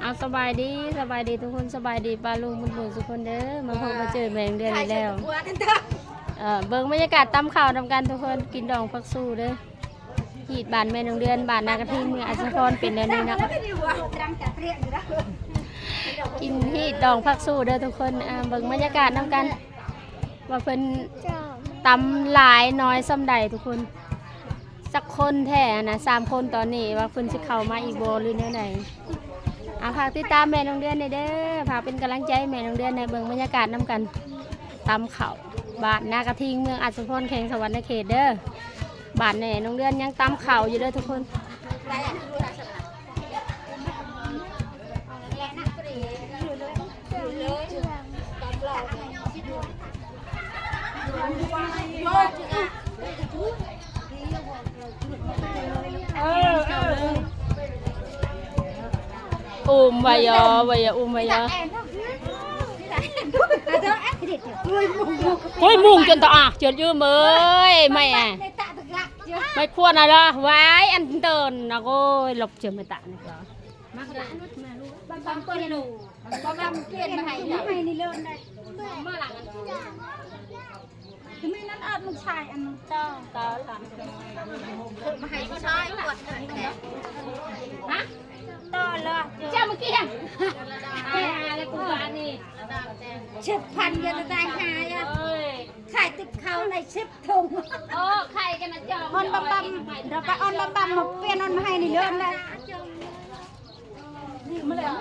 ເອົາ ສະບາຍດີ ສະບາຍດີທຸກຄົນ ສະບາຍດີປ້າລຸງໝົດໝູ່ທຸກຄົນເດີ ມາພົບມາເຈີແມ່ນ້ອງເດືອນອີກແລ້ວ. ເອີ ເບິ່ງບັນຍາກາດຕຳເຂົ້ານຳກັນທຸກຄົນ ກິນດອງຜັກຊູ່ເດີ. ຮີດບ້ານແມ່ນ້ອງເດືອນ ບ້ານນາກະທິງ ເມືອງອັດສະພອນ ເປັນແນວນີ້ເນາະ ກິນຮີດດອງຜັກຊູ່ເດີທຸກຄົນ. ອ່າ ເບິ່ງບັນຍາກາດນຳກັນ ວ່າເພິ່ນຕຳຫຼາຍໜ້ອຍສ່ຳໃດທຸກຄົນ. ຈັກຄົນແທ້ຫັ້ນນະ ສາມຄົນຕອນນີ້ ວ່າເພິ່ນຊິເຂົ້າມາອີກບໍ່ ຫຼືແນວໃດ. ອ່າ ຝາກຕິດຕາມແມ່ນ້ອງເດືອນແດ່ເດີ ຝາກເປັນກຳລັງໃຈໃຫ້ແມ່ນ້ອງເດືອນແດ່. ເບິ່ງບັນຍາກາດນຳກັນ ຕຳເຂົ້າ ບ້ານນາກະທິງ ເມືອງອັດສະພອນ ແຂວງສະຫວັນນະເຂດເດີ. ບ້ານແມ່ນ້ອງເດືອນຍັງຕຳເຂົ້າຢູ່ເດີທຸກຄົນ. ອຸ້ມໄວ້ເອີ ໄວ້ເອີ ອຸ້ມໄວ້ເອີ. ໂອ້ຍ ມຸງຈົນຕາອາ ເຈີນຢືມເອີຍ ແມ່ ໄມ້ຂວດນະລະ ວາຍ ອັນເຕີນນະ ໂອ້ຍ ຫຼົບເຈີນໄມ້ຕານະ. ມາ ບາງຄົນ ບາງຄົນປ່ຽນມາໃຫ້ ໃຫ້ນີ້ເລີຍໄດ້ ມາຫຼັງອັນ ຄືມີນັ້ນອາດລູກຊາຍອັນ ເຈົ້າ ເຈົ້າ ມາໃຫ້ຜູ້ຊາຍກວດ ຮະ ຕໍ່ລະ ເຈົ້າ ມື້ກີ້ ແມ່ ແລ້ວກູບາດນີ້ ສິບພັນ ຢ່າຕາຍຫາ ເອີຍ ຂາຍຕິບເຂົ້າໄດ້ສິບຖົງ ໂອ້ ຂາຍກັນນະ ເຈົ້າ ອອນບຳບຳ ດອກກະອອນບຳບຳ ມາປ່ຽນອອນມາໃຫ້ນີ້ເລີຍໄດ້. ມາແລ້ວ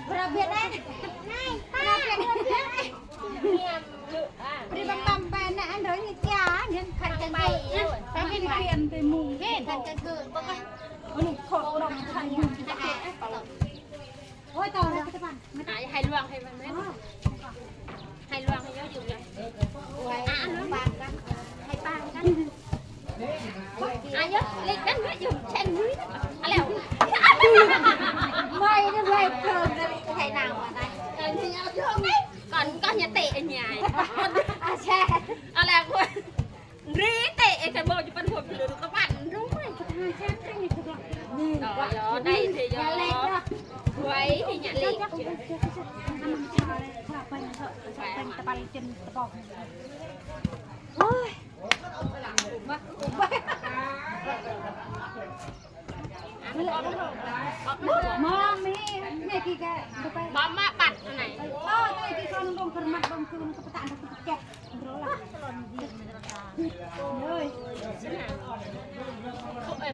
ປະເພດໃດ ປະເພດໃດ ປະເພດບຳບຳໄປນະ ອັນເດີນີ້ຈ້າ ເງິນຄັນຈັງໄປ ປະເພດປ່ຽນໄປມຸງ ຄັນຈັງຄື ໂອ້ຍ ຂໍລອງໃຊ້ມຸງ ໂອ້ຍ ຕໍ່ແລ້ວ ໃຫ້ລວງໃຫ້ມັນແມ່ນ ໃຫ້ລວງໃຫ້ເຈົ້າຢູ່ເລີຍ ໄວ້ປານກັນ ໃຫ້ປານກັນ ອາຍຸເລັກນັ້ນເນາະ ຢູ່ແຂ່ງນີ້ ອາ ແລ້ວ ໄວ້ນະ ໄວ້ເກີນ ໃຫ້ນາງວ່າໄດ້ ເອີ ເອົາຢູ່ ກ່ອນ ກ່ອນຢ່າເຕະໄອ້ຍາຍ ອາ ແຊ ອາ ແລ້ວ ຣີເຕະໄອ້ກະບອກຢູ່ປັນຫົວຢູ່ເລີຍ ຕະບັນດ້ວຍ ນີ້ ດອກ ໄດ້ເທຍອ ໄວ້ໃຫ້ຍາເລັກ ຕະບັນຈົນຕະບອກ ໂອ້ຍ ມາ ມາ ມີ ນີ້ ກີກະ ມາ ມາ ບັດອັນໄຫນ ເອີ ນີ້ ກີກະ ລົງກະມັດ ລົງຄືນ ກະປະຕານ ກະປະແກະ ໂອ້ຍ ເອີຍ